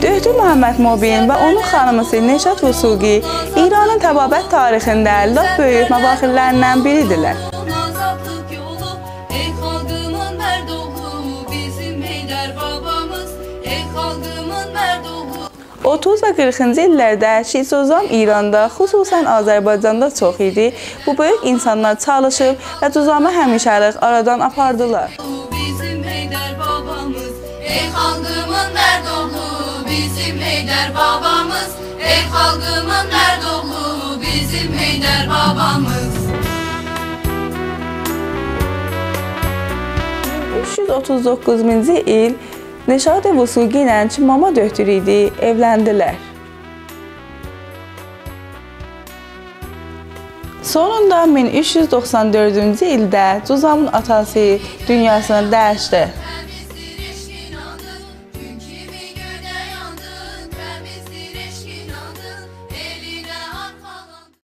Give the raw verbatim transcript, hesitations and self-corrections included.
دؤکتور محمد مبین و اونون خانیمیسی نشاط وثوقی ایرانین طبابت تاریخینده لاپ بؤیوک مباحثلریندن بیریدیرلر. آزادلیق یولو، ای خالقیمین مرد اوغلو، بیزیم حیدر بابامیز، ای خالقیمین مرد اوغلو. اوتوز و قیرخینجی ایللرده شیعه جذام ایراندا، خصوصاً آذربایجاندا چوخ ایدی. بو بؤیوک اینسانلار چالیشیب و جذامی همیشه‌لیک آرادان آپاردیلار. بیزیم حیدر بابامیز، ای خالقیمین مرد اوغلو، بیزیم حیدر بابامیز، ای خالقیمین مرد اوغلو، بیزیم حیدر بابامیز. اوچ یوز اوتوز دوققوزونجو ایل نشاط وثوقی ایله کی ماما دؤکتورو ایدی، ائولندیلر. سونوندا مین اوچ یوز دوخسان دؤردونجو ایلده جذامین آتاسی دونیاسینی دییشدی.